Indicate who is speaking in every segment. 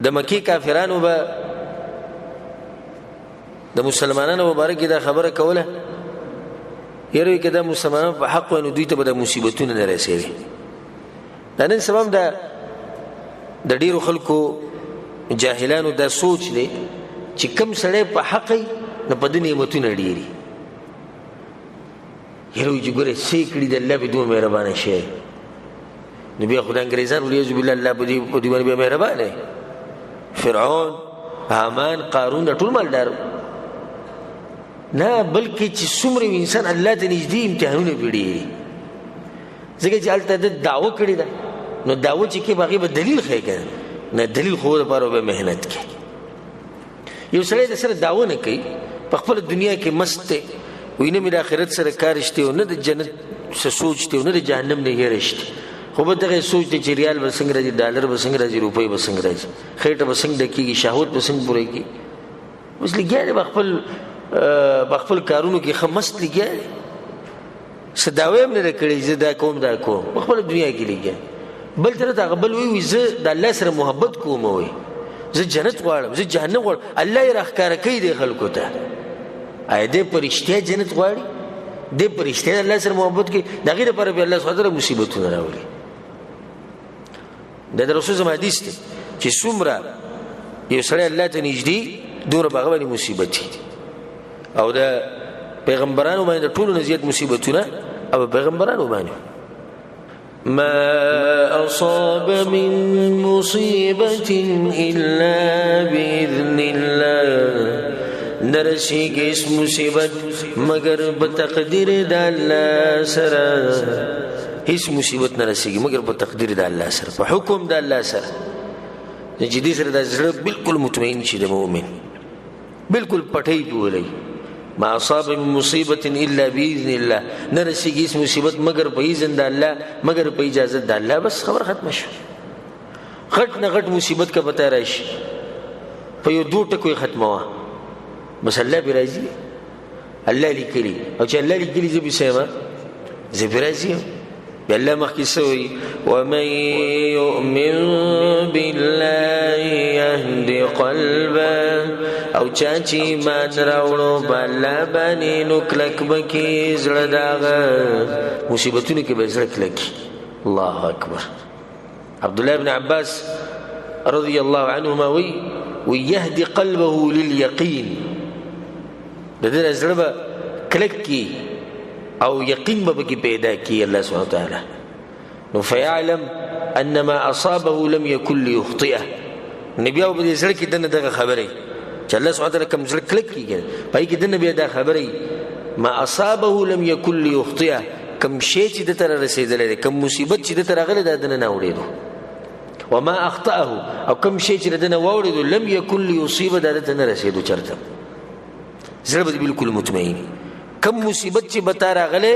Speaker 1: د مکی کافرانو به د مسلمانانو مبارک دا خبره کوله، یره کې دا مسلمانان په حق ونه دوی ته به د مصیبتونه نه رسېږي. دا نن سبا دا د ډیرو خلکو جاهلانو دا سوچ دی چې کم سړی په حق نه په دې نعمتونه ډیری. یره چې ګوره څه کړي د الله به دوه مهربانه شي، نو بیا خو د انګریزان ولیعظ بالله الله په دې په دې باندې بیا مهربانه. فرعون، هامان، قارون دا ټول مالدار نه، بلکې چې څومره انسان الله ته نږدې امتحانونه پرې ډېري، ځکه چې هلته ده دعوه کړې ده، نو دعوه چې کوي هغې به دلیل ښیي که نه، دلیل ښودو لپاره به محنت کوي. یو سړی د سره دعوه نه کوي، په خپله دنیا کې مست دی، وایي نه مې د آخرت سره کار شته او نه د جنت څه سوچ دی او نه د جهنم نه هېره شته، خو به دغه سوچ دی چې ریال به څنګه راځي، ډالر به څنګه راځي، روپۍ به څنګه راځي، خېټه به څنګه ډکېږي، شهوت به څنګه پوره کېږي. اوس لګیا دی په خپل کارونو کې ښه مست لګیا دی، څه دعوه هم نه ده کړې زه دا کوم دا کوم، په خپله دنیا کې لګیا. بل طرف ته هغه بل وایي زه د الله سره محبت کوم، وایي زه جنت غواړم، زه جهنم غواړم، الله یې راښکاره کوي دی خلکو ته. آیا دی په رښتیا جنت غواړي؟ دی په رښتیا د الله سره محبت کوي؟ د هغې لپاره بیا الله سبحانه وتعالی مصیبتونه راولي. دا د رسول زما حدیث دی چې څومره یو سړی الله ته نږدې دومره په هغه باندې مصیبت وي، او د پیغمبرانو باندې د ټولو نه زیات مصیبتونه او پیغمبرانو باندې. ما أصاب من مصيبة إلا بإذن الله، نرسیږي هیڅ مصیبت مګر په تقدیر د الله سره. هیڅ مصیبت نه رسیږي مګر په تقدیر د الله سره، په حکم د الله سره. چې دې سره د زړه بالکل مطمئن شي، د مؤمن بالکل پټۍ پولئ. ما أصاب من مصیبت إلا بإذن الله، نه رسیږي هیڅ مصیبت مګر په اذن د الله، مګر په اجازت د الله. بس خبر ختمه شوه. غټ نه غټ مصیبت که پته راشي په یو دوو ټکو یې ختموه، بس الله پرې راضي. الله لیکلي، او چې الله لیکلي زه پرې څه یم، زه پرې راضي یم. بیا الله مخکې څه وایي؟ ومن یؤمن بالله یهد قلبه، او چا چې ایمان راوړو په الله باندې نو کلک به کړي زړه د هغه، مصیبتونو کې به زړه کلک کړي. الله اکبر. عبد الله بن عباس رضی الله عنهما وی ويهدي قلبه لليقين، د دې زړه به کلک کړي او یقین به پکې پیدا کړي الله سبحانه وتعالی. نو فیعلم ان ما اصابه لم يكن ليخطئه. نو بیا په دې زړه کې دنه دغه خبرې چې الله سبحانه وتعالی کوم زړه کلک کړي په کې دنه بیا دا خبرې ما اصابه لم يكن ليخطئه، کوم شی چې د تر رسېدلی دی، کوم مصیبت چې د ته راغلی دا دنه نه اوړېدو. وما اخطأه، او کوم شی چې د نه واوړېدو لم يكن ليصيبه، دا د ته نه رسېدو چېرته. زړه به بالکل مطمئن. کوم مصیبت چې به تا راغلی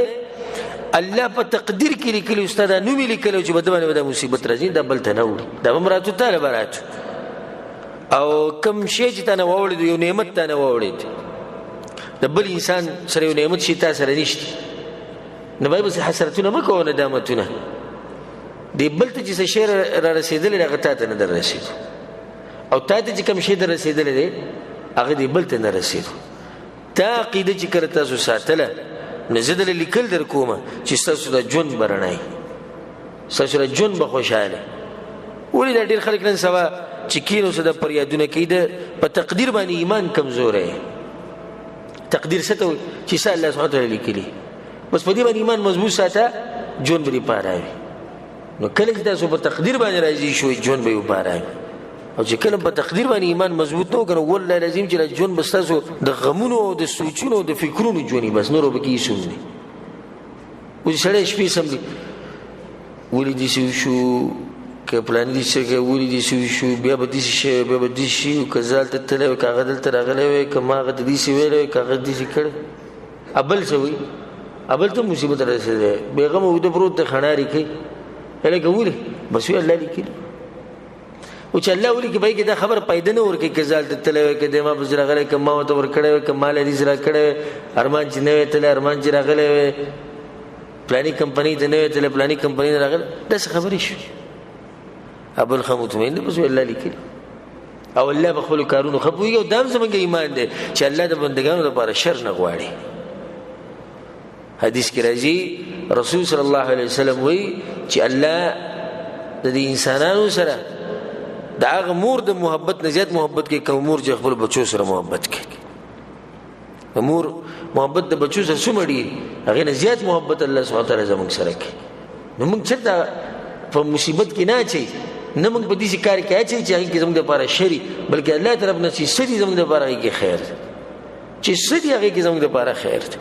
Speaker 1: الله په تقدیر کې لیکلی، استاد نوم یې لیکلی چې په ده باندې به دا مصیبت راځي، دا بل ته نه وړي، دا به هم راتلو تا له به راتلو. او کوم شی چې تا نه واوړېدو، یو نعمت تا نه واوړېد، د بل انسان سره یو نعمت شي تا سره نشته، نو باید بس حسرتونه مه کوه، ندامتونه. دې بل ته چې څه شی را رسېدلی هغه تا ته نه در رسېدو، او تا ته چې کوم شی در رسېدلی دی هغه دې بل ته نه رسېدو. تا عقیده چې کله تاسو ساتله، نو زه دله لیکل در کومه چې ستاسو د ژوند به رڼا وي، ستاسو د ژوند به خوشحاله. ولې دا ډېر خلک نن سبا چې کښېنو څه د فریادونه کوي، د په تقدیر باندې ایمان کمزوری. تقدیر څه ته وایي؟ چې څه الله سبحانه وتعالی لیکلي، بس په دې باندې ایمان مضبوط ساته، ژوند به دې پاره وي. نو کله چې تاسو په تقدیر باندې راضي شوئ، ژوند به یې پاره وي. او چې کله په تقدیر باندې ایمان مضبوط نه وکړو، والله العظیم چې ژوند به ستاسو د غمونو او د سوچونو او د فکرونو ژوند وي، بس نورو به کې هېڅ هم نه. اوس سړی شپې سم دی، ولې داسې وشو، که پلاني داسې کوي، ولې داسې وشو، بیا به داسې شوی، بیا به داسې شي، که زه هلته تللی وای، که هغه دلته راغلی وای، که ما هغه ته داسې ویلی وای، که هغه داسې کړی. بل څه وایي؟ بل ته مصیبت رسېدلی، بېغمه ویده پروت دی، خڼارې کوي، لکه ولې؟ بس وی الله لیکلي. او چې الله ولیکي په کې دا خبره پیدا نه ورکوي، که زه هلته تللی وای، که دی ما پسې راغلی، که ما ورته ورکړی وای، که ما له دې راکړی وای، ارمان چې نه وای تللی، ارمان چې راغلی وای، پلاني کمپنۍ ته نه وای تللی، پلاني کمپنۍ ته راغلی، داسې خبرې شوې. بل ښه مطمئن دی، بس وی الله لیکلي. او الله په خپلو کارونو ښه پوهېږي. او دا هم زموږ ایمان دی چې الله د بندګانو لپاره شر نه غواړي. حدیث کې راځي رسول صلی الله علیه وسلم وایي چې الله د دې انسانانو سره د هغه مور د محبت نه زیات محبت کوي کوم مور چې خپل بچو سره محبت کوي. د مور محبت د بچو سره څومره ډېر، هغې نه زیات محبت الله سبحانه وتعالی زموږ سره کوي. نو موږ چېرته په مصیبت کې نه اچوي، نه موږ په داسې کار کې اچوي چې هغې کې زموږ دپاره شر وي، بلکې الله طرف نه چې څه دي زموږ دپاره هغې کې خیر دی، چې څه دي هغې کې زموږ دپاره خیر دی.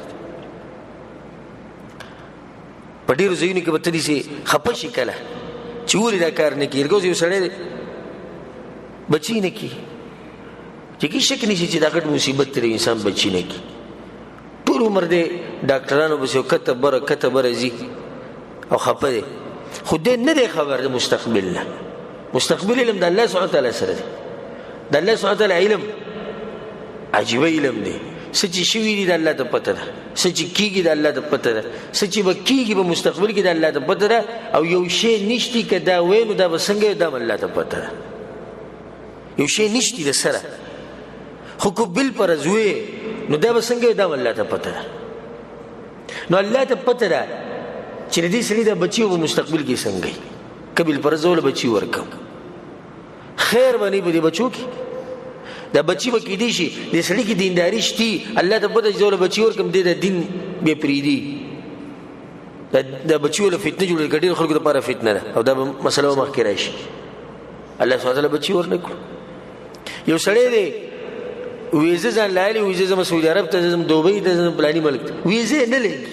Speaker 1: په ډېرو ځایونو کې به ته داسې خفه شي کله چې ولې دا کار نه کوي. لکه اوس یو سړی دی بچی نه کوي، چې کې شک نشي چې دا غټ مصیبت دی انسان بچی نه کوي. ټول عمر دی ډاکټرانو پسې کته بره کته بره ځي او خفه دی، خو دی نه دی خبر د مستقبل نه. مستقبل علم د الله سبحانه وتعالی سره دی. د الله سبحانه وتعالی علم عجیبه علم دی. څه چې شوي دي د الله ته پته ده، څه چې کېږي د الله ته پته ده، څه چې به کېږي په مستقبل کې د الله ته پته ده. او یو شی نشتی که دا وایي نو دا به څنګه وي، دا هم الله ته پته ده. یو شی نشتی د سره، خو که بل فرض وي نو دا به څنګه وي، دا هم الله ته پته ده. نو الله ته پته ده چې د دې سړي دا بچي په مستقبل کې څنګه وي، که بل فرض ول بچي ورکوم خیر به نه په دې بچو کې، دا بچي به کېدی شي دې سړي کې دینداري شتي، الله ته پته چې زه له بچي ورکړم دې د دین بیا پرېږدي. دا بچي له فتنه جوړوي، که ډېرو خلکو دپاره فتنه ده، او دا به مسله به مخکې راشي. الله سبحانه وتعالی بچي ورنه کړو. یو سړی دی ویزه ځان لایلې، ویزه ځم سعودي عرب ته ځم، دوبۍ ته ځم، فلاني ملک ته، ویزه یې نه لګي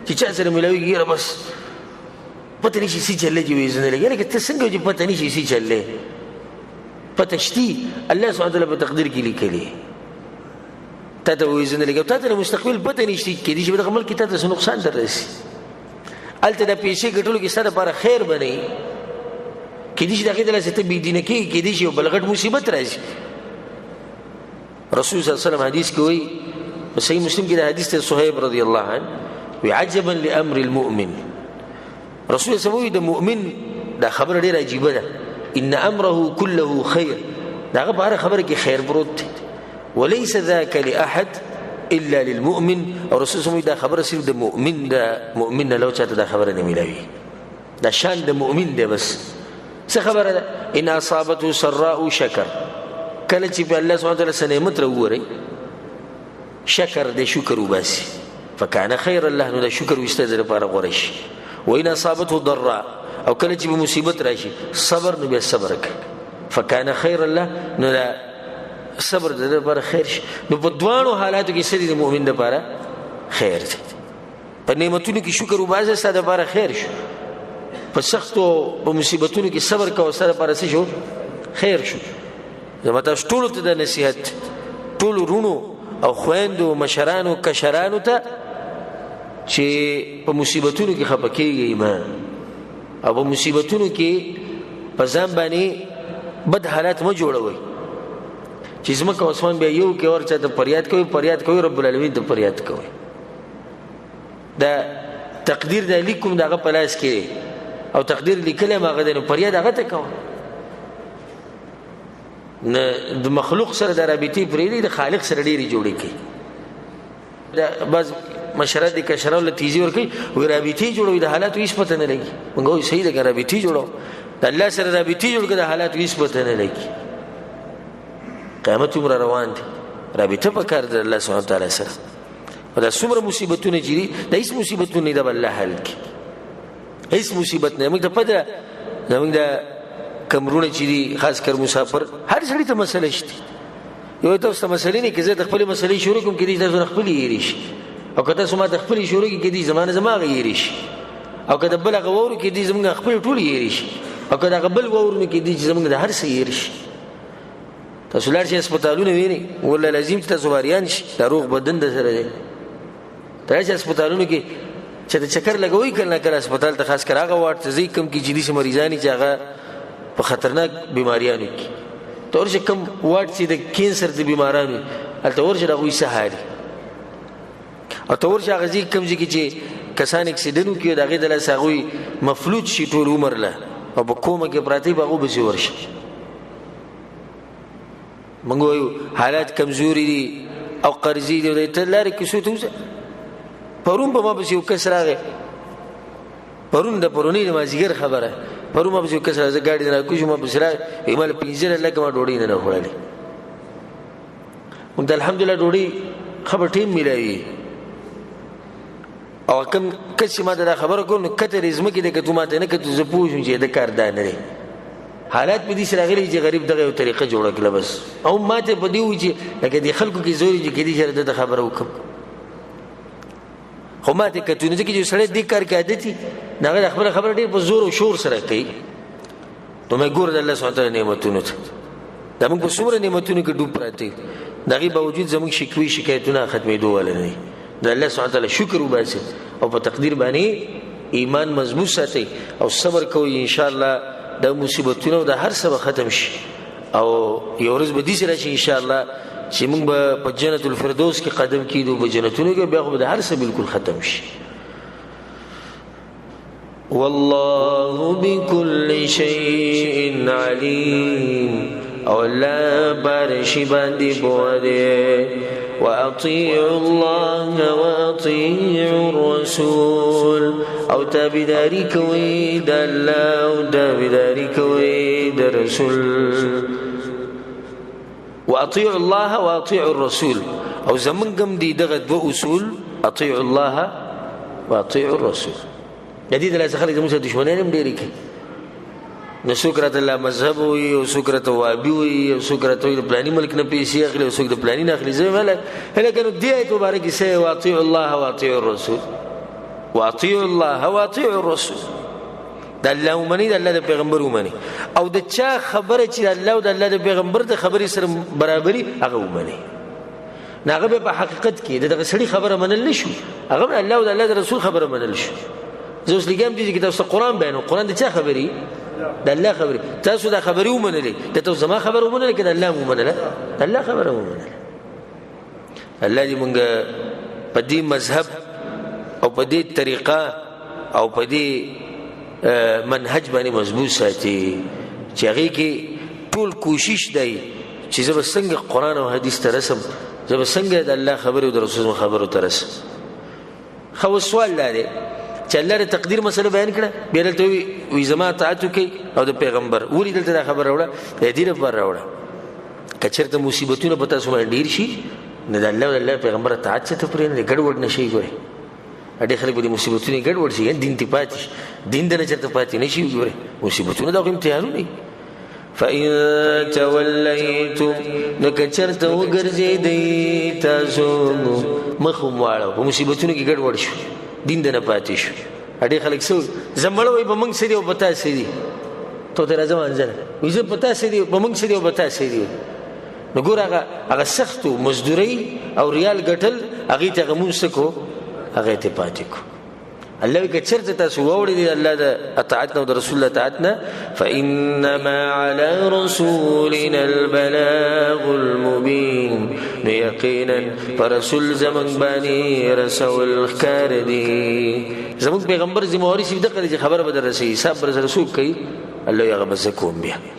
Speaker 1: چې چا سره میلاویږي، یاره بس پته نشي څه چلې چې ویزه نه لګي. لکه ته څنګه چې پته نشي څه چلې، پته شتي الله سبحانه وتعالی په تقدیر کې لیکلي. تا ته ویزه نه لګي، تا ته مستقبل پته نشي، کېدای شي په دغه ملک کې تا ته څه نقصان در رسي، هلته د پیسې ګټلو کې ستا دپاره خیر به نه وي، کېدای شي د هغې د لاسه ته بېدینه کېږي، کېدای شي یو بل غټ مصیبت راشي. رسول صلی الله علیه وسلم حدیث کې وایي، په صحیح مسلم کې د حدیث ته صهیب رضی الله عنه وی عجبا لامر المؤمن. رسول صلی الله علیه وسلم د مؤمن دا خبره ډېره عجیبه ده، ان امره كله خیر، د هغه په هره خبره کې خیر پروت دی، وليس ذاك لأحد الا للمؤمن. او رسول صلی الله علیه وسلم دا خبره صرف د مؤمن ده، مؤمن نه لو چاته دا خبره نه میلاوي، دا شان د مؤمن دی بس. څه خبره ده؟ ان اصابته سراء شکر، کله چې په الله سبحانه وتعالی څه نعمت راووري شکر دی، شکر وباسي، فکان خیرا له، نو دا شکر ویسته د لپاره غوره شي. وان اصابته ضراء، او کله چې په مصیبت راشي صبر، نو بیا صبر کوي، فکان خیرا له، نو دا صبر د لپاره خیر شي. نو په دواړو حالاتو کې څه دي د مؤمن لپاره خیر دی. په نعمتونو کې شکر وباسه ستا دپاره خیر شو، په سختو په مصیبتونو کې صبر کوه ستا دپاره څه شو؟ خیر شو. زما تاسو ټولو ته دا نصیحت، ټولو وروڼو او خویندو مشرانو کشرانو ته چې په مصیبتونو کې خفه کېږئ مه، او په مصیبتونو کې په ځان باندې بد حالات مه جوړوئ چې ځمکه او اسمان بیا یو کې ور چاته فریاد کوي، فریاد کوي رب العالمین ته فریاد کوي. دا تقدیر د لیکم د هغه په لاس کې دی، او تقدیر لیکلی هم هغه دی، نو فریاد هغه ته کوه. نه د مخلوق سره د رابطې پرېږدي، د خالق سره ډېرې جوړې کړي. دا بعض مشران دي کشرانو له تیزي ورکوي، وایي رابطې جوړوي، د حالاتو هېڅ پته نه لګي. موږ وایو صحیح ده که رابطې جوړو، د الله سره رابطې جوړ کړه، د حالاتو هېڅ پته نه لګي. قیامت عمره روان دی، رابطه پکار ده الله سبحانه وتعالی سره. او دا څومره مصیبتونه چې دي، دا هېڅ مصیبتونه نه، دا به الله حل کړي، هېڅ مصیبت نه. موږ ته پته ده زموږ د کمرونه چې دي، خاص کر مسافر، هر سړي ته مسله شته. یو تاسو ته مسلې نه، که زه د خپلې مسلې شروع کوم، کېدای شي تاسو نه خپلې هېرې شي، او که تاسو ما ته خپلې شروع کړئ، کېدای شي زما نه زما هغه هېرې شي، او که د بل هغه واورو، کېدای شي زموږ خپلې ټولې هېرې شي، او که د هغه بل واورو، نو کېدای شي زموږ د هر څه هېر شي. تاسو لاړ شئ هسپتالونه وینئ، والله لازم چې تاسو واریان شي، دا روغ بدن در سره دی. ته راشئ هسپتالونو کې چې د چکر لګوي کله کله هسپتال ته، خاص کر هغه واټ ته ځئ کوم کې چې داسې مریضان چې هغه په خطرناک بیماریانو کې، ته ورشه کوم واټ چې د کینسر د بیمارانو وي، هلته ورشه د هغوی څه حال وي. او ته ورشه هغه ځای کوم ځای کې چې کسان اکسیډنټ وکړي، د هغې د لاسه هغوی مفلوج شي ټول عمر له، او په کومه کې پراته وي، په هغو پسې ورشه. موږ وایو حالات کمزوري دي او قرضې دي، ته لارې کوڅو ته وځه. پرون په ما پسې یو کس راغی، پرون د پرونۍ د مازدیګر خبره، پرون ما پسې یو کس راغی، زه ګاډي نه راکوز شوم، ما پسې راغی، وایي ما له 15 لکه ما ډوډۍ نه ده خوړلې. موږ ته الحمدلله ډوډۍ ښه به ټیم میلاوي. او کوم کس چې ما ته دا خبره کوله، نو کته دې ځمکې دی، که تو ما ته نه کتو زه پوه شوم چې د کار دا نه دی. حالات په دې سره راغلي چې غریب دغه یو طریقه جوړه کړله بس، او ما ته په دې وو چې لکه دې خلکو کې زور چې کېدای شي ده ته خبره وکړم، خو ما ته کتو نه، ځکه چې سړی دې کار کې عادت وي، نو هغه د خپله خبره ډېر په زور او شور سره کوي. نو مې ګوره د الله سبحانه وتعالی نعمتونو ته، دا موږ په څومره نعمتونو کې ډوب پراته یو، د هغې باوجود زموږ شکوې شکایتونه ختمېدو والا نه دي. د الله سبحانه وتعالی شکر وباسئ او په تقدیر باندې ایمان مضبوط ساتئ او صبر کوئ، انشاءالله دا مصیبتونه او د هر څه به ختم شي، او یو ورځ به داسې راشي انشاءالله چې موږ به په جنت الفردوس کې قدم کېدو، په جنتونو کې بیا خو به د هر څه بالکل ختم شي. والله بكل شيء عليم، او الله بارشي باندې پوه دی. وأطيعوا الله وأطيعوا الرسول، او تابعداري کوئ د الله او تابعداري کوئ د رسول. وأطيعوا الله وأطيعوا الرسول، او زمونږ هم دي دغه دوه اصول، أطيعوا الله وأطيعوا الرسول. د دې د لاسه خلک زموږ سره دښمنۍ هم ډېرې کوي. نو څوک راته لا مذهب وایي، او څوک راته وابي وایي، او څوک راته وایي د پلاني ملک نه پیسې اخلي، او څوک د پلاني نه اخلي. زه وایم هلکه نو دې آیت مبارک کې څه دی؟ واطیعوا الله واطیعوا الرسول، واطیعوا الله واطیعوا الرسول. د الله ومني، د الله د پیغمبر ومني، او د چا خبره چې د الله او د الله د پیغمبر د خبرې سره برابري هغه ومني. نو هغه به په حقیقت کې د دغه سړي خبره منل نه شو، هغه به الله او د الله د رسول خبره منل شو. زه اوس لګیا یم دې چې تاسو ته قرآن بیانوم، قرآن د چا خبرې؟ د الله خبرې. تاسو دا خبرې ومنلې، د تاسو زما خبره ومنله که د الله مو ومنله؟ د الله خبره ومنله. الله دې مونږ په دې مذهب او په دې طریقه او په دې منهج باندې مضبوط ساتي، چې هغې کې ټول کوشش دی چې زه به څنګه قرآن او حدیث ته رسم، زه به څنګه د الله خبرې او د رسول خبرو ته رسم. ښه اوس سوال دا دی چې الله د تقدیر مسله بیان کړه، بیا دلته وایي زما اطاعت وکړئ او د پیغمبر. ولې دلته دا خبره راوړه؟ د دې لپاره راوړه که چېرته مصیبتونه په تاسو باندې ډېر شي، نو د الله او د الله پیغمبر اطاعت څه ته پرې نه دی، ګډوډ نه شي. ګورئ ډېر خلک به د مصیبتونو ګډوډ شي، دین ته پاتې شي، دین د نه چېرته پاتې نه شي. ګورئ مصیبتونه دا خو امتحانونه دي. فإن توليتم، نو که چېرته وګرځېدئ تاسو مخ هم واړوه، په مصیبتونو کې ګډوډ شو، دین د نه پاتې شو. ډېر خلک څه وایي؟ زه مړه وایي په موږ څه دي او په تا څه دي؟ ته ورته راځه منزله وایي زه په تا څه دي، په موږ څه دي او په تا څه دي؟ نو ګوره هغه سختو مزدورۍ او ریال ګټل هغې ته هغه مونځ څه کړو؟ هغې ته پاتې کړو. الله وایي که چېرته تاسو واوړئ د الله د اطاعت نه او د رسول اطاعت نه، فإنما على رسولنا البلاغ المبين، نو یقینا پر رسول زموږ باندې رسول ښکاره دي. زموږ پیغمبر ذمهواري صرف دغه دی چې خبره به در رسوي، حساب به درسره څوک کوي؟ الله یې هغه به زه کوم. بیا